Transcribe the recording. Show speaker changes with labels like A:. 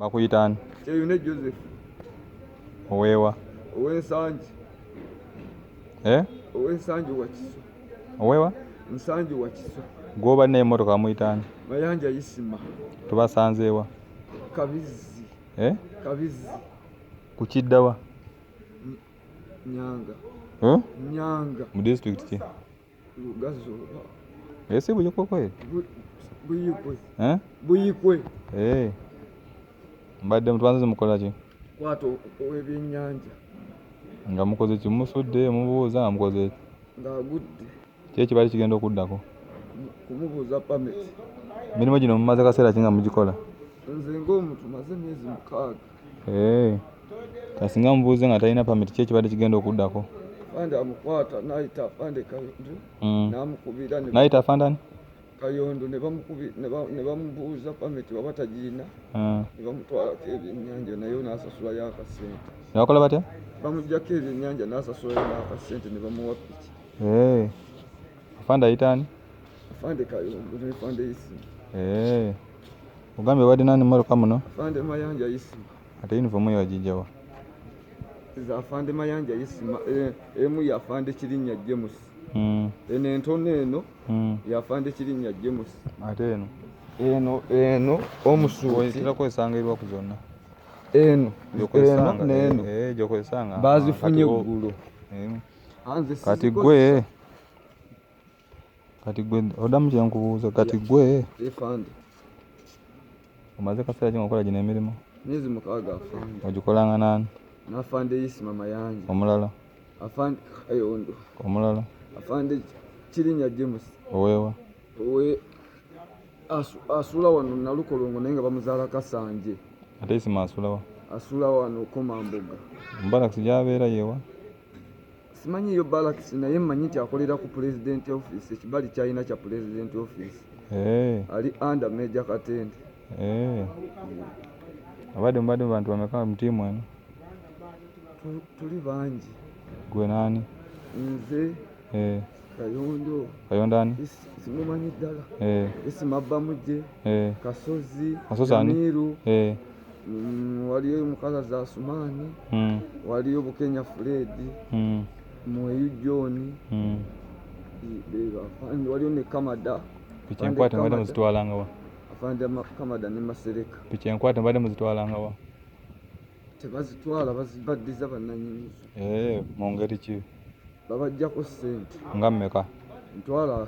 A: Bakuyita ani?
B: Kyeyune Joseph.
A: Oweewa?
B: Ow'Ensangi.
A: Eh?
B: Ow'Ensangi Wakiso.
A: Oweewa?
B: Nsangi Wakiso.
A: Gw'oba naye emmotoka bamuyita ani?
B: Mayanja Isima.
A: Tubasanze wa?
B: Kabizzi.
A: Eh?
B: Kabizzi.
A: Ku kidda wa?
B: Nyanga.
A: Eh?
B: Nyanga.
A: Mu disitulikiti ki?
B: Lugazi oba.
A: Eh, si Buyikwe kweli?
B: Buyikwe.
A: Eh?
B: Buyikwe.
A: Eh. Mbadde mutubanze mukola ki?
B: Kwata ow'ebyennyanja.
A: Nga mukoze ki? Musudde, mubuuza nga mukoze ki?
B: Ng'agudde.
A: Ki ekibadde kigenda okuddako?
B: Kumubuuza pamiti.
A: Emirimu gino mumaze kaseera ki nga mugikola?
B: Nze ng'omuntu maze emyezi 6.
A: Eh. Kasinga mubuuze nga talina pamiti, ki ekibadde kigenda okuddako?
B: Afande amukwata n'ayita afande Kayondo n'amukubira ne
A: N'ayita afande ani?
B: Kayondo ne bamubuuza pamiti waba tagirina ne bamutwalako ebyennyanja naye n'asasulayo akasente.
A: Ne bakola batya?
B: Bamuggyako ebyennyanja n'asasulayo n'akasente ne bamuwa piki.
A: Eh. Afande ayita ani?
B: Afande Kayondo ne afande Isima.
A: Eh. Ogambye obadde nani mmotoka muno?
B: Afande Mayanja Isima.
A: Ate yunifoomu yo wagiggya wa?
B: Za afande Mayanja Isima, emu ya afande Kirinnya James. Eno entono eno ya afande Kirinnya James.
A: Ate eno?
B: Eno omusuuti.
A: Otera kwesanga eriwa ku zonna?
B: Eno, eno n'eno.
A: Eh, gy'okozesanga.
B: Baazifunye eggulo.
A: Kati gwe kati gwe oddamu kye nkubuuza, kati gwe
B: Afande.
A: Omaze kaseera ki ng'okola gino emirimu?
B: Myezi 6 afande.
A: Ogikolanga n'ani?
B: N'afande Isima Mayanja.
A: Omulala?
B: Afande Kayondo.
A: Omulala?
B: Afande Kirinnya James.
A: Oweewa?
B: Owe asula wano Nalukolongo naye nga bamuzaala Kasanje.
A: Ate Isima asula wa?
B: Asula wano Komamboga.
A: Mu barracks gy'abeera yewa?
B: Simanyiiyo barracks naye mmanyi nti akolera ku president office, ekibali ky'alina kya president office.
A: Eh.
B: Ali under Major Katende.
A: Eh. Abadde mubadde mu bantu bameka mu ttiimu eno?
B: Tuli bangi.
A: Gwe n'ani?
B: Nze.
A: Eh.
B: Kayondo.
A: Kayondo ani?
B: Simumanyi ddala.
A: Eh.
B: Isima Bamugye.
A: Eh.
B: Kasozi.
A: Kasozi ani?
B: Jamiru.
A: Eh.
B: Waliyo Mukalazi Asumaani. Waliyo Bukenya Fred. Mweyu John. Waliyo ne Kamada.
A: Piki enkwate mbadde muzitwalanga wa?
B: Afande Kamada ne Masereka.
A: Piki enkwate mbadde muzitwalanga wa?
B: Tebazitwala, bazibaddiza bannannyinizo.
A: Eh, mu ngeri ki?
B: Babaggyako ssente.
A: Nga mmeka?
B: Ntwala